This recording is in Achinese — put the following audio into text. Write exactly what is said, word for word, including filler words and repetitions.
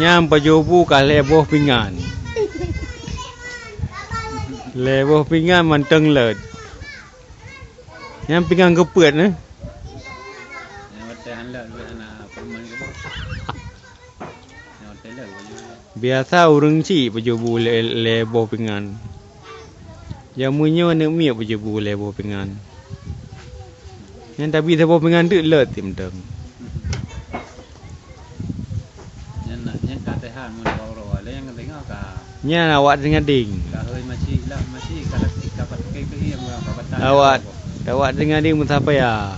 Nyan pajoh bu ka lhèe boh pingan. Lhèe boh pingan mantong lôt. Nyan pingan geupeuet neh. Nyang watèe han lheueh, lheueh hana peurumoh keudroe. Nyang watèe lheueh baju. Biasa ureueng chik pajoh bu lhèe, lhèe boh pingan. Nyang meunyoe aneuk miet pajoh bu lhèe boh pingan. Nyan tabi saboh pingan teuk lôt tim dong. Nyan, nyan ka teuhan mun bak uroe, lé nyang teuingat ka. Nyan awak teuingat ding. Ka hôi masih lah, masih ka, ka pakai ke iya, mula ka batal. Awak, awak teuingat ding meusapai ya.